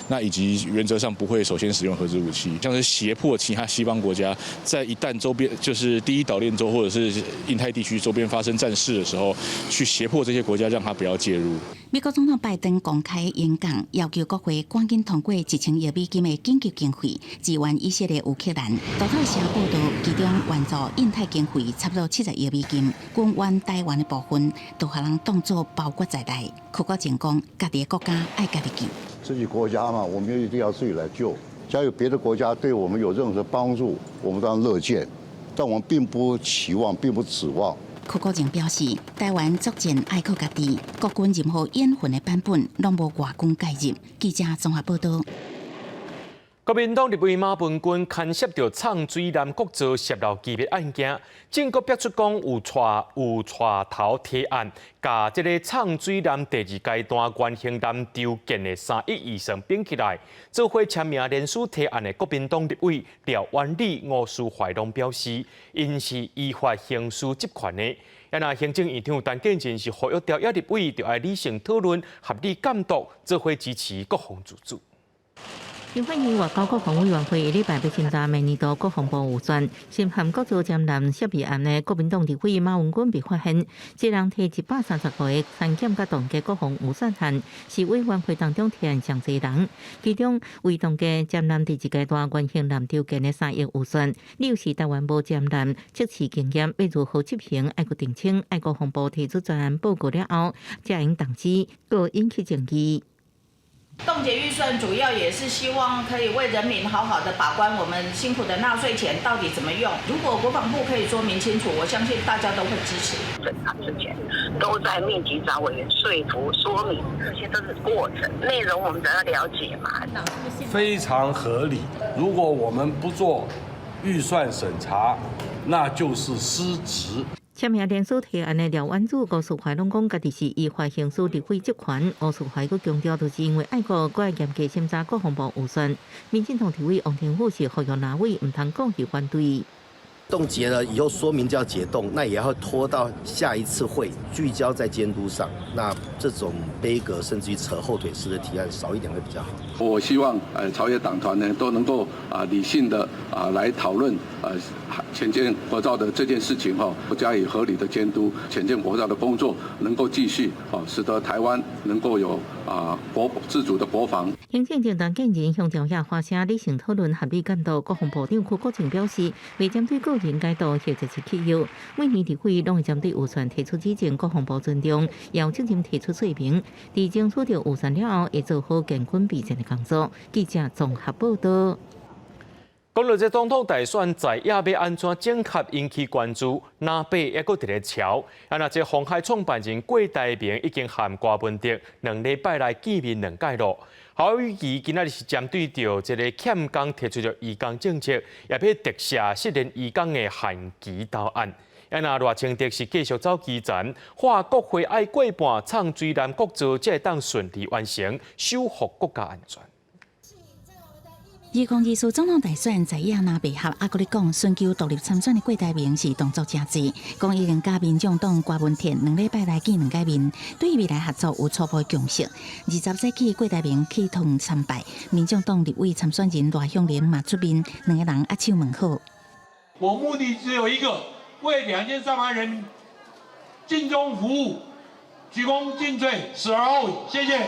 Speaker 4: 那以及原則上不會首先使用核子武器，像是脅迫其他西方國家，在一旦周邊就是第一島鏈州或者是印太地區周邊發生戰事的時候，去脅迫這些國家，讓他不要介入。
Speaker 14: 美國總統拜登公開演講，要求國會趕緊通過1000億美金的緊急經費，支援以色列、烏克蘭。路透社報導，其中援助印太經費差不多70億美金，軍援台灣的部分都予人當作包括在內。柯國正講，家己的國家愛家己救。
Speaker 2: 自己國家嘛，我們一定要自己來救。假如有別的國家對我們有任何幫助，我們當然樂見，但我們並不期望，並不指望。
Speaker 14: 柯國正表示，台灣作戰愛靠家己，國軍任何演訓的版本攏無外軍介入。記者綜合報導。
Speaker 1: 國民黨立委馬文君牽涉著藏水南國造洩漏機密案件，政國逼出講有帶頭提案，共這个藏水南第二階段原型艦籌建的3億預算綁起來，做伙簽名聯署提案的國民黨立委廖婉麗、吳思懷攏表示，𪜶是依法行使職權的。啊，若行政院長陳建仁是呼籲朝野立委，著愛理性討論、合理監督，做伙支持國防自主。
Speaker 5: 立法院外交國防委員會禮拜欲審查明年度國防部預算，涉嫌國造潛艦涉密案的國民黨立委馬文君被發現，這人提135個刪減佮凍結國防預算案，是委員會當中提案上濟人。其中為凍結潛艦第二階段原型艦籌建的3億預算，理由是台灣無潛艦測試經驗，欲如何執行，愛閣澄清，愛國防部提出專案報告了後，才會動之，閣引起爭議。
Speaker 18: 凍結預算主要也是希望可以為人民好好的把關我們辛苦的納稅錢到底怎麼用。如果國防部可以說明清楚，我相信大家都會支持。
Speaker 19: 審查之前都在密集找委員說服說明，這些都是過程，內容我們總要了解嘛。
Speaker 23: 非常合理。如果我們不做預算審查，那就是失職。
Speaker 5: 簽名聯署提案的廖婉珠、吳思懷攏講，家己是依法行使立委職權。吳思懷閣強調，就是因為愛國，閣愛嚴格審查國防部預算。民進黨立委王庭虎是呼籲藍委毋通故意反對。
Speaker 20: 凍結了以後說明就要解凍，那也要拖到下一次會聚焦在監督上。那這種杯葛甚至於扯後腿式的提案少一點會比較好。
Speaker 21: 我希望朝野黨團呢都能夠理性的來討論潛艦國造的這件事情哈，加以合理的監督，潛艦國造的工作能夠繼續，使得台灣能夠有國自主的國防。
Speaker 5: 行政院長建議向朝野發聲理性討論合理監督。國防部長邱國正表示，未針對個人解讀或者是起用，每年立會攏會針對預算提出指證，國防部尊重，有責任提出說明。佇爭取著預算了後，會做好監軍備戰的工作。記者綜合報道。
Speaker 1: 講到這總統大選在野欲按怎整合引起關注，藍白猶閣佇咧吵。啊，若這鴻海創辦人郭台銘已經和柯文哲2禮拜來見面兩擺囉。侯友宜今仔日是針對著這个欠工提出著移工政策，也欲特赦失聯移工的限期投案。啊，若賴清德是繼續走基層，喊國會愛過半，撐追南國造，才會當順利完成，守護國家安全。
Speaker 14: 2024總統大選在野藍白合，猶閣咧講，尋求獨立參選的郭台銘是動作誠濟，講已經佮民眾黨柯文哲2禮拜來見兩擺面，對未來合作有初步共識。20早起郭台銘去湯參拜，民眾黨立委參選人賴香伶嘛出面，兩个人握手問好。
Speaker 22: 我目的只有一個，為2300萬人民盡忠服務，鞠躬盡瘁，死而後已。謝謝。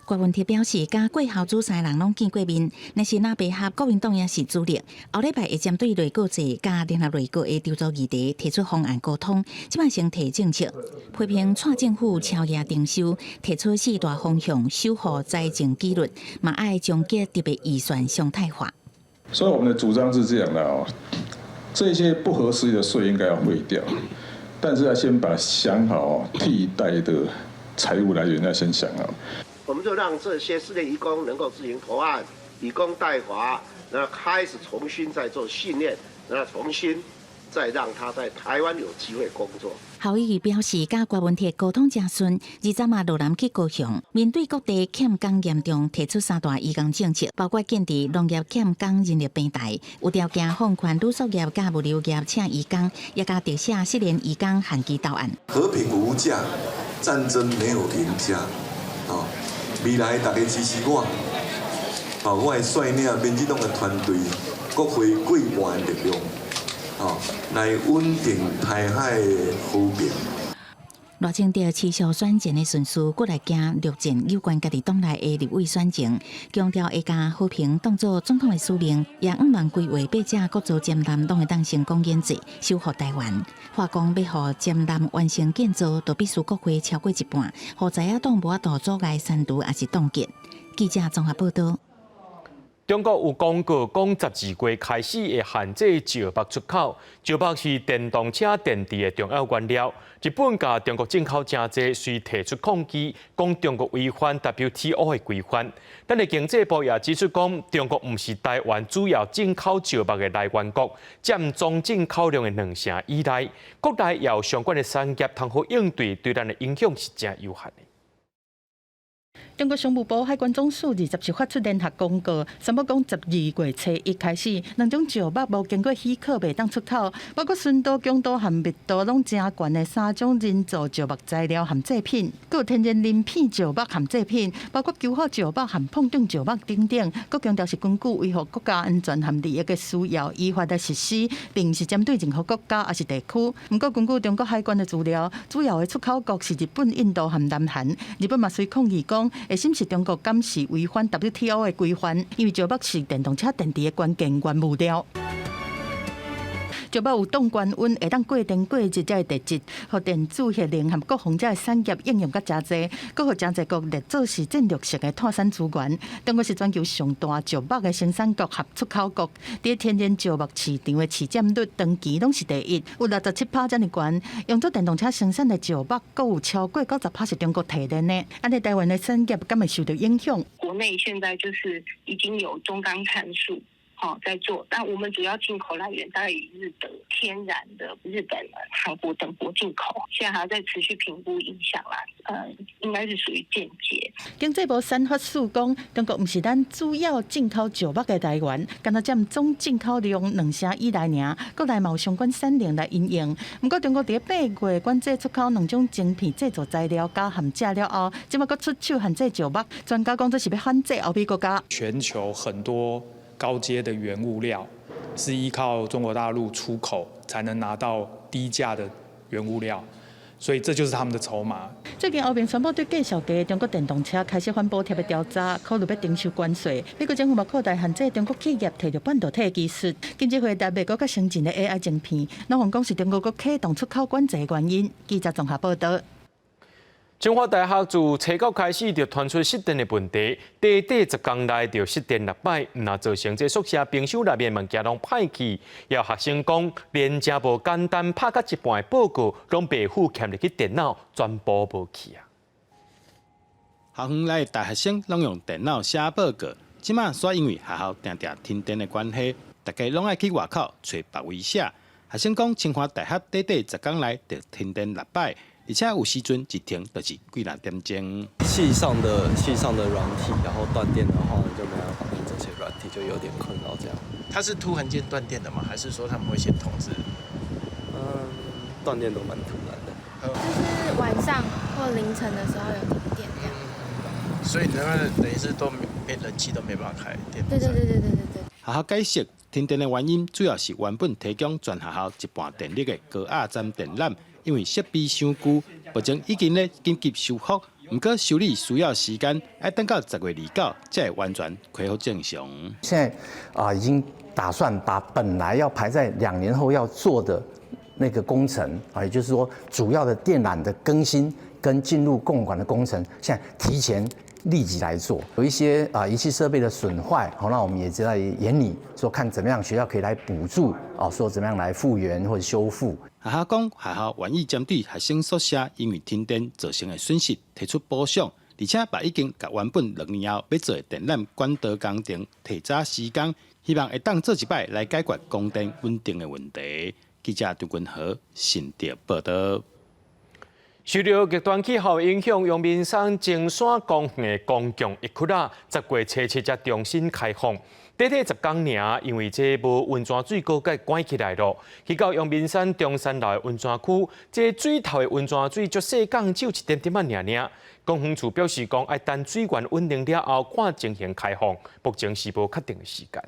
Speaker 14: 柯文哲表示，佮郭侯朱三人攏見過面，若是藍白合國民黨也是主力。後禮拜會針對內閣制佮聯合內閣的籌組議題提出方案溝通，這擺先提政策，批評蔡政府超額徵收，提出四大方向守護財政紀律，嘛愛終結特別預算常態化。
Speaker 24: 所以我們的主張是這樣的哦，這些不合時宜的稅應該要廢掉，但是要先把想好替代的財務來源要先想好。
Speaker 25: 我們就讓這些失聯移工能夠自行投案，以工代罰，然後開始重新再做訓練，然後重新再讓他在台灣有機會工作。
Speaker 14: 侯友宜表示，佮柯文哲溝通誠順，20嘛落南去高雄，面對各地欠工嚴重，提出三大移工政策，包括建置農業欠工人力平台，有條件放寬旅宿業佮物流業請移工，也佮特赦失聯移工限期投案。
Speaker 26: 和平無價，戰爭沒有贏家。哦，未來大家支持我，哦，我會率領民進黨的團隊，國會過半的力量，哦，來穩定台海的和平。
Speaker 14: 賴清德持續選戰的順序，閣來行陸戰有關家己黨內的立委選情，強調會將和平當做總統的使命，也向望規劃八隻國造潛艦攏會當成功研製，守護台灣。話講欲予潛艦完成建造，就必須國會超過一半，予在野黨無法度阻礙刪除抑是凍結。記者綜合報道。
Speaker 1: 中國有公告講，12月開始會限制石墨出口。石墨是電動車電池的重要原料。日本共中國進口誠濟，遂提出抗議，講中國違反 WTO 的規範。但是經濟部也指出講，中國毋是台灣主要進口石墨的來源國，佔總進口量的2成以內。國內也有相關的產業，通好應對，對咱的影響是誠有限的。
Speaker 3: 中國商務部海關總署27發出聯合公告，宣布講12月初一開始，兩種石墨無經過許可袂當出口，包括純度、強度和密度攏誠懸的三種人造石墨材料和製品，閣有天然鱗片石墨和製品，包括球化石墨和碰撞石墨等等。閣強調是根據維護國家安全和利益的需要，依法來實施，並毋是針對任何國家抑是地區。毋過根據中國海關的資料，主要的出口國是日本、印度和南韓。日本嘛隨抗議講，會審視中國敢是違反 WTO 的規範，因為石墨是電動車電池的關鍵原物料。石墨有擋高溫，會當過電過熱這个特質，予電子、核能和國防這个產業應用較誠濟，閣予誠濟國列做是戰略性的礦產資源。中國是全球上大石墨的生產國和出口國，佇天然石墨市場的市佔率長期攏是第一，有67%遮爾懸。用做電動車生產的石墨，閣有超過90%是中國提煉的。按呢，台灣的產業敢會受著影響？
Speaker 8: 國內現在就是已經有中鋼參數。
Speaker 6: 哈在做。但我們主要進口來源大概以日德天然的日本、韓國等國進口，現在還在持續評估影響啦。應該是屬於間接。
Speaker 3: 經濟部產發署講，中國毋是咱主要進口石墨的來源，敢若佔總進口量兩成以內爾。國內嘛有相關產能來因應。毋過中國佇8月管制出口兩種晶片製造材料佮含鑄了後，這擺閣出手限制石墨。專家講這是欲反制歐美國家。
Speaker 7: 全球很多高階的原物料是依靠中國大陸出口才能拿到低價的原物料。所以這就是他們的籌碼。
Speaker 3: 最近歐盟宣布對繼續的中國電動車開始反補貼的調查，考慮欲徵收關稅。美國政府嘛擴大限制中國企業提著半導體技術，禁止回答美國較先進的 AI 晶片。老黃講是中國閣啟動出口管制的原因。記者綜合報道。
Speaker 1: 清華大學自初九開始就傳出失電的問題，短短10工內就失電六擺，毋但造成這宿舍冰箱內面物件攏歹去，也有學生講，連誠無簡單拍到一半的報告，攏袂赴嵌入去電腦，全部無去啊！
Speaker 9: 校園內大學生攏用電腦寫報告，這馬煞因為學校定定停電的關係，大家攏愛去外口揣別位寫。學生講，清華大學短短10工內就停電六擺。而且有時陣一停就是幾若點鐘。
Speaker 10: 系上的軟體，然後斷電的話，就沒辦法用這些軟體，就有點困擾。這樣。
Speaker 11: 它是突然間斷電的嗎？還是說他們會先通知？
Speaker 10: 嗯，斷電都蠻突然的。
Speaker 12: 就是晚上或凌晨的時候有停電這樣。
Speaker 11: 所以你們等於是都沒冷氣都沒辦法開電。
Speaker 12: 對對對對對對對。
Speaker 9: 學校解釋，停電的原因主要是原本提供全學校一半電力的高壓站電纜，因為設備傷舊，目前已經咧緊急修復，毋過修理需要時間，愛等到10月29才會完全恢復正常。
Speaker 27: 現在啊，已經打算把本來要排在2年後要做的那個工程啊，也就是說主要的電纜的更新跟進入共管的工程，現在提前立即來做。有一些啊儀器設備的損壞，好，那我們也在研擬，說看怎麼樣學校可以來補助，哦，說怎麼樣來復原或者修復。
Speaker 9: 學校講，學校願意針對學生宿舍因為停電造成的損失提出補償，而且嘛已經共原本2年後欲做的電纜管道工程提早施工，希望會當做一擺來解決供電穩定的問題。記者張君和新竹報道。
Speaker 1: 受著極端氣候影響，陽明山中山公園的公共浴窟啊，10月初7才重新開放。短短10工爾，因為這無溫泉水閣閣關起來囉。去到陽明山中山樓的溫泉區，這水頭的溫泉水足細講只有一點點仔爾爾。公園處表示講，愛等水源穩定了後，看情形開放，目前是無確定的時間。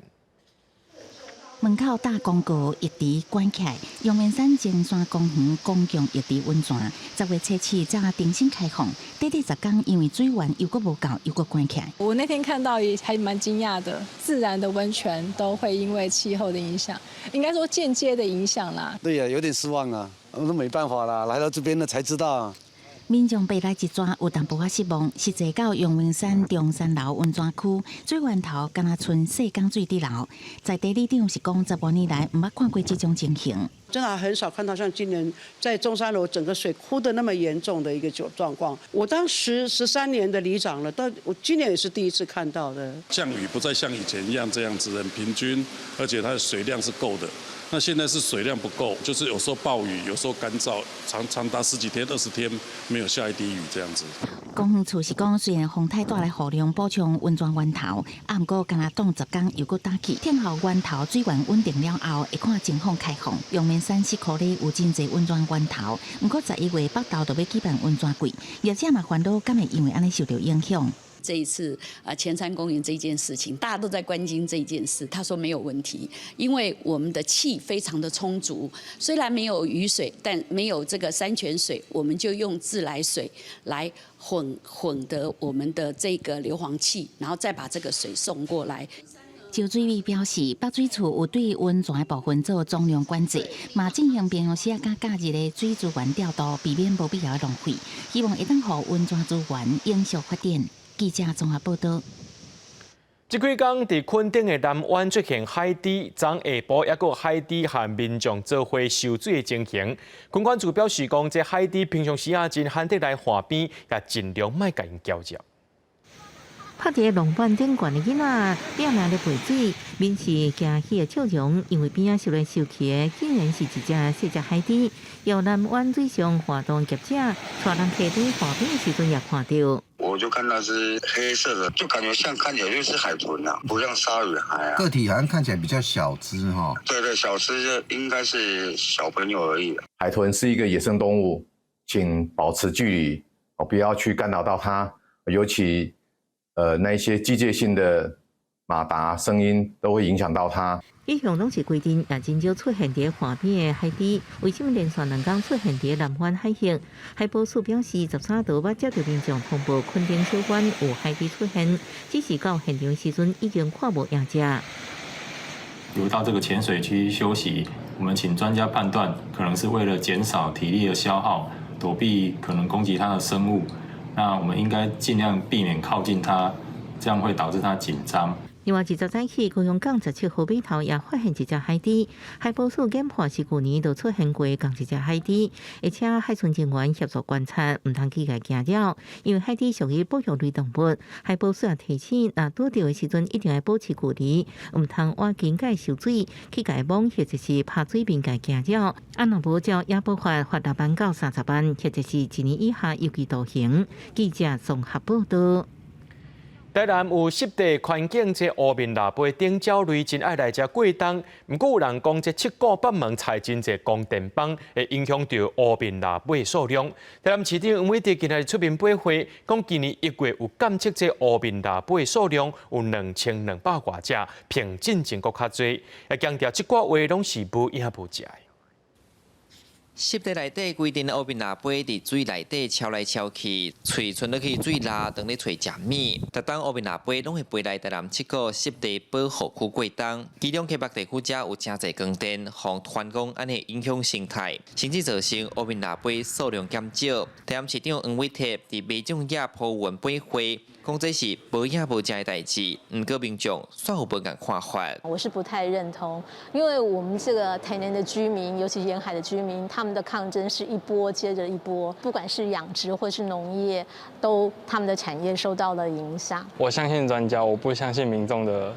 Speaker 14: 門口打廣告浴池關起來，陽明山中山公園公共浴池溫泉，10月初7才重新開放。短短10工，因為水源又閣無夠，又閣關起來。
Speaker 28: 我那天看到也還蠻驚訝的，自然的溫泉都會因為氣候的影響，應該說間接的影響啦。
Speaker 29: 對呀，有點失望啊，我都沒辦法啦，來到這邊了才知道。
Speaker 14: 民眾爬來一逝，有淡薄仔失望。實際到陽明山中山樓溫泉區，水源頭敢若賰細江水佇流。在地里長是講，10外年來毋捌看過這種情形。
Speaker 30: 真的很少看到像今年在中山樓整個水枯得那麼嚴重的一個狀況。我當時13年的里長了，但我今年也是第一次看到的。
Speaker 31: 降雨不再像以前一樣這樣子很平均，而且它的水量是夠的。那現在是水量不夠，就是有時候暴雨，有時候乾燥，長長達十幾天、20天沒有下一滴雨這樣子。
Speaker 14: 公園處是講，雖然風颱帶來雨量補充溫泉源頭，啊，毋過敢若擋10工又閣打去，等候源頭水源穩定了後，會看情況開放。陽明山四箍裡有真濟溫泉源頭，毋過11月北投就欲舉辦溫泉季，業者嘛煩惱，敢會因為按呢受著影響。
Speaker 32: 這一次啊，前山公園這件事情，大家都在關心這件事。他說沒有問題，因為我們的氣非常的充足，雖然沒有雨水，但沒有這個山泉水，我們就用自來水來混得我們的這個硫磺氣，然後再把這個水送過來。
Speaker 14: 招水委表示，北水處有對溫泉的部分做總量管制，嘛進行平常時佮假日的水資源調度，避免無必要的浪費，希望會當予溫泉資源永續發展。記者綜合報道。
Speaker 1: 這幾工佇墾丁的南灣出現海豬，昨下晡猶閣有海豬和民眾做伙收水的情形。墾管處表示講，這海豬平常時啊真罕得來岸邊，也盡量莫共𪜶攪擾。
Speaker 14: 趴佇浪板頂懸的囡仔，拼命咧撥水，面是驚喜的笑容，因為邊仔泅來泅去的，竟然是一隻細隻海豬。由南灣水上活動業者帶人溪底滑冰的時陣也看著。
Speaker 2: 我就看到是黑色的，就感覺像看起來就是海豚啊，不像鯊魚海啊。
Speaker 4: 個體好像看起來比較小隻哈。
Speaker 2: 對對，小隻就應該是小朋友而已。
Speaker 5: 海豚是一個野生動物，請保持距離，哦，不要去干擾到它，尤其，那一些機械性的馬達聲音都會影響到它。
Speaker 14: 一向攏是規定，也真少出現佇岸邊的海豬，為什麼連續兩工出現佇南灣海域？海保署表示，13號捌接著民眾通報墾丁小灣有海豬出現，只是到現場時陣已經看無影跡。
Speaker 13: 游到這個淺水區休息，我們請專家判斷，可能是為了減少體力的消耗，躲避可能攻擊它的生物。那我們應該盡量避免靠近它，這樣會導致它緊張。
Speaker 14: 另外，20早起，高雄港17號碼頭也發現一隻海豬。海保署研判是舊年就出現過仝一隻海豬，而且海巡人員協助觀察，毋通去共驚擾，因為海豬屬於保育類動物。海保署也提醒，若拄著的時陣一定愛保持距離，毋通倚近共泅水，去共摸或者是拍水面共驚擾。啊，若無照野保法罰6萬到30萬，或者是1年以下有期徒刑。記者綜合報道。
Speaker 1: 台南有濕地環境，這烏面蜊飛等鳥類真愛來遮過冬。毋過有人講，這七股北門採真濟光電板，會影響著烏面蜊飛數量。台南市長黃偉哲今日出面八會，講今年1月有監測這烏面蜊飛數量有2200外隻，比進前閣較濟。也強調這寡話攏是無影無跡。
Speaker 15: 濕地內底規陣烏面蜊飛佇水內底超來超去，喙伸落去水內，當咧揣食物。逐冬烏面蜊飛攏會飛來台南七股濕地保護區過冬。其中溪北地區遮有誠濟光電，予傳講按呢影響生態，甚至造成烏面蜊飛數量減少。台南市長黃偉哲佇民眾也鋪文八會，講這是無影無跡的代誌，毋過民眾煞有無仝看法。
Speaker 16: 我是不太認同，因為我們這個台南的居民，尤其沿海的居民，他們的抗爭是一波接着一波，不管是養殖或是農業，都他們的產業受到了影響。
Speaker 17: 我相信專家，我不相信民眾的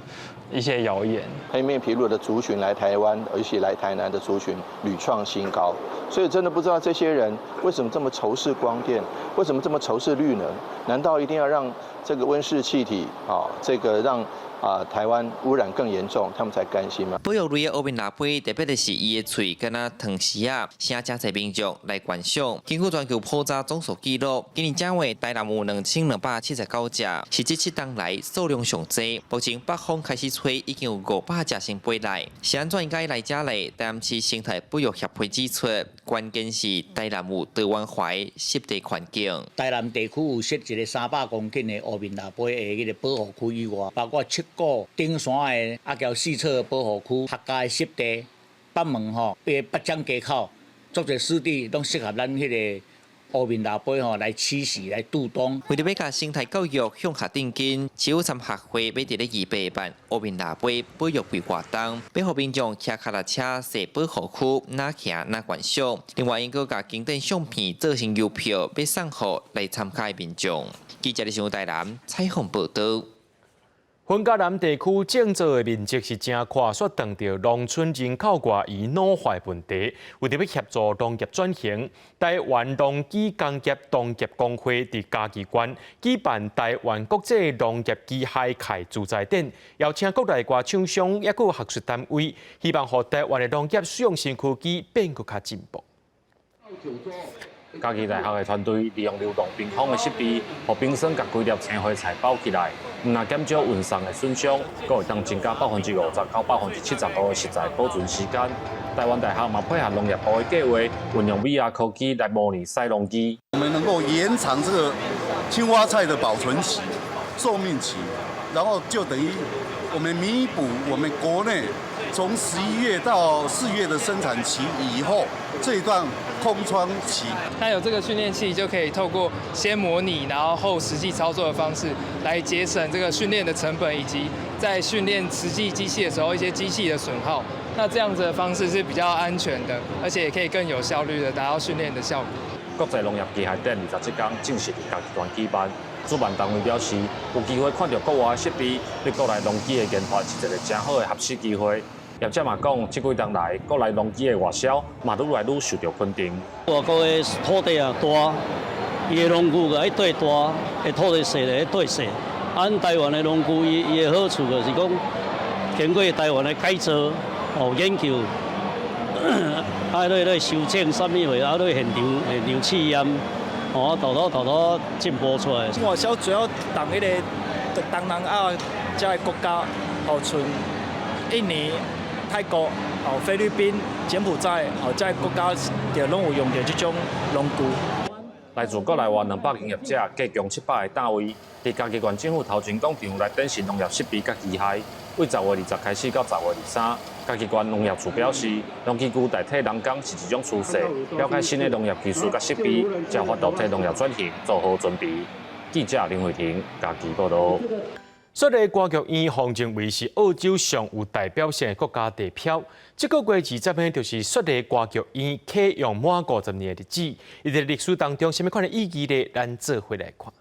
Speaker 17: 一些謠言。
Speaker 18: 黑面琵鷺的族群來台灣，而且來台南的族群屢創新高，所以真的不知道這些人為什麼這麼仇視光電，為什麼這麼仇視綠能？難道一定要讓這個溫室氣體啊，這個讓啊台灣污染更嚴重，他們才甘心嗎？
Speaker 15: 保育類的烏面蜊飛，特別的是伊的喙敢若湯匙仔，吸引誠濟民眾來觀賞。根據全球普查總數記錄，今年正月台南有2279隻，是這7冬來數量上濟。目前北風開始吹，已經有500隻先飛來。是按怎應該來遮咧？台南市生態保育協會指出，關鍵是台南有多元化的濕地環境。
Speaker 19: 台南地區有設一個300公頃的烏面蜊飛的彼个保護區以外，包括七股頂山的阿僑四草的保護區、客家的濕地、北門吼，北北江街口，足濟濕地攏適合咱彼个烏面蜊飛吼來棲息、來度冬。
Speaker 15: 為著欲共生態教育向下定根，市府參學會欲佇咧2八辦烏面蜊飛保育會活動，欲予民眾騎跤踏車踅保護區，若行若觀賞。另外，𪜶閣共經典相片做成郵票，欲送予來參加的民眾。記者李台南採訪報導。
Speaker 1: 雲嘉南地區種作的面積是誠闊，煞當著農村人口外移老化問題，為著欲協助農業轉型，台灣農機工業同業公會佇嘉義縣舉辦台灣國際農業機械暨自在展，邀請國內外廠商抑閣有學術單位，希望予台灣的農業使用新科技變閣較進步。
Speaker 20: 嘉義大學的團隊利用流動冰封的設備，予冰霜共規粒青花菜包起來，毋但減少運送的損傷，閣會當增加50%到75%的食材保存時間。台灣大學嘛配合農業部的計劃，運用 VR 科技來模擬曬農機。
Speaker 21: 我們能夠延長這個青花菜的保存期、壽命期，然後就等於我們彌補我們國內從11月到4月的生產期以後這一段空窗期。
Speaker 23: 那有這個訓練器，就可以透過先模擬，然後後實際操作的方式，來節省這個訓練的成本，以及在訓練實際機器的時候一些機器的損耗。那這樣子的方式是比較安全的，而且也可以更有效率的達到訓練的效果。
Speaker 20: 國際農業機械展27工正式佇嘉義縣舉辦，主辦單位表示，有機會看著國外的設備，對國內農機的研發是一個誠好的學習機會。業者嘛講，這幾冬來國內農機的外銷嘛愈來愈受著肯定。
Speaker 3: 外國的土地也大，伊的農具愛對大，的土地細咧對細。啊，阮台灣的農具，伊伊的好處就是講，經過台灣的改造、哦研究，啊，落來修正啥物貨，啊，落現場現場試驗，哦，豆豆豆豆進步出來。
Speaker 6: 外銷主要當彼個東南亞遮个國家，哦，像印尼、泰國、哦菲律賓、柬埔寨，哦遮个國家，就攏有用著這種農具。
Speaker 20: 來自國內外200間業者，計共700個單位，佇嘉義縣政府頭前廣場來展示農業設備佮機械。對10月20開始到10月23，嘉義縣農業處表示，農機具代替人工是一種趨勢，了解新的農業技術佮設備，才有法度替農業轉型做好準備。記者林慧婷嘉義報導。
Speaker 1: 雪梨歌劇院予認為是澳洲上有代表性的國家地標。這個月20日就是雪梨歌劇院啟用滿50年的日子。伊佇歷史當中，啥物款的意義咧？咱做伙來看。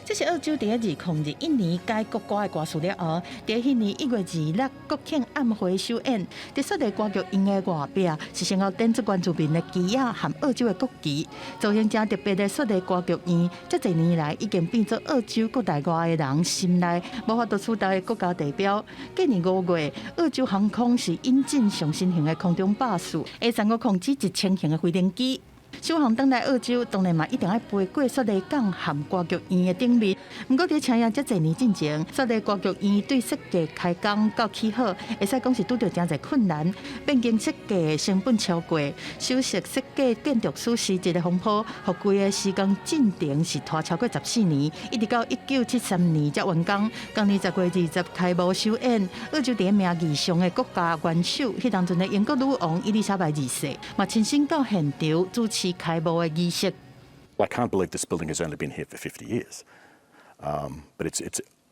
Speaker 7: 這是澳洲佇2021年改國歌的歌詞了後，佇彼年1月26國慶晚會首演，佇雪梨歌劇院的外壁是先後展出原住民的旗仔和澳洲的國旗，造型誠特別的雪梨歌劇院，這濟年來已經變做澳洲國內外的人心內無法度取代的國家地標。今年5月，澳洲航空是引進上新型的空中巴士，會全國控制1000型的飛行機。首航轉來澳洲，當然嘛一定愛飛過雪梨港和歌劇院的頂面。毋過佇請業遮濟年進前，雪梨歌劇院對設計開工到起好，會使講是拄著誠濟困難，變更設計成本超過，首席設計建築師辭職的風波，予規个施工進程是拖超過14年，一直到1973年才完工。今年10月20開幕首演，澳洲佇名義上的國家元首，彼當陣的英國女王伊麗莎白二世，嘛親身到現場主持開幕的儀式。
Speaker 8: I can't believe this building has only been here for 50 years. But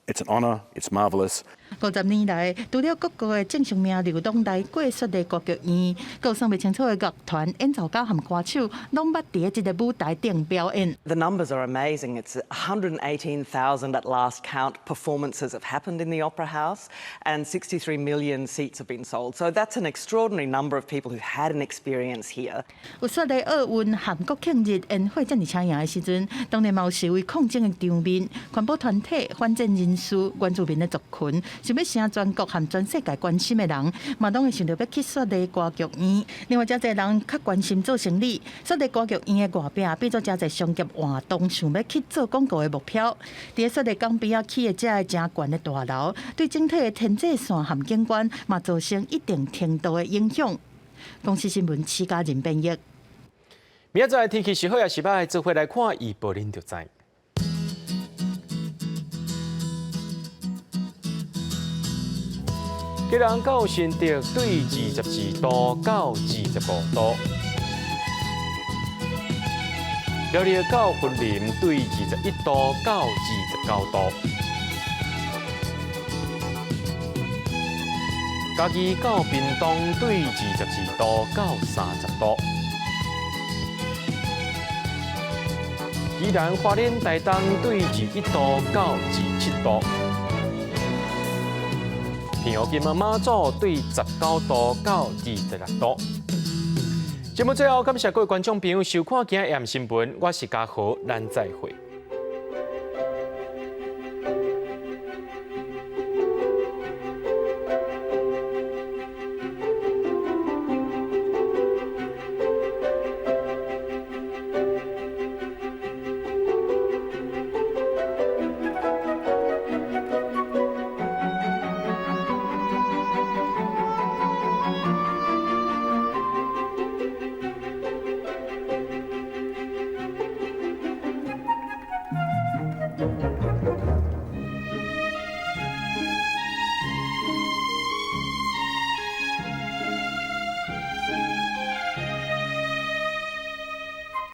Speaker 8: it's an honour, it's marvellous.
Speaker 7: 50年來，除了各國的政商名流攏來過雪梨歌劇院，閣有算袂清楚的樂團、演奏家和歌手，攏捌佇這个舞台頂表演。
Speaker 10: The numbers are amazing. It's 118,000 at last count performances have happened in the Opera House, and 63 million seats have been sold. So that's an extraordinary number of people who've had an experience here.
Speaker 7: 有雪梨奧運和國慶日煙火遮爾搶眼的時陣，當然嘛有示威抗爭的場面，環保團體、反戰人士、原住民的族群，想欲成全國和全世界關心的人，嘛攏會想著欲去雪梨歌劇院。另外，誠濟人較關心做生理，雪梨歌劇院的外壁變做誠濟商業活動，想欲去做廣告的目標。佇雪梨港邊仔起的這个誠懸的大樓，對整體的天際線和景觀嘛造成一定程度的影響。公視新聞施嘉仁編譯。
Speaker 1: 明仔載天氣是好抑是䆀，做伙來看預報，恁就知。基隆到新竹對22度到25度，苗栗到雲林對21度到29度，嘉義到屏東對22度到30度，宜蘭花蓮台東對21度到27度。平湖金門馬祖對19度到26度。節目最後，感謝各位觀眾朋友收看今日新聞，我是嘉豪，咱再會。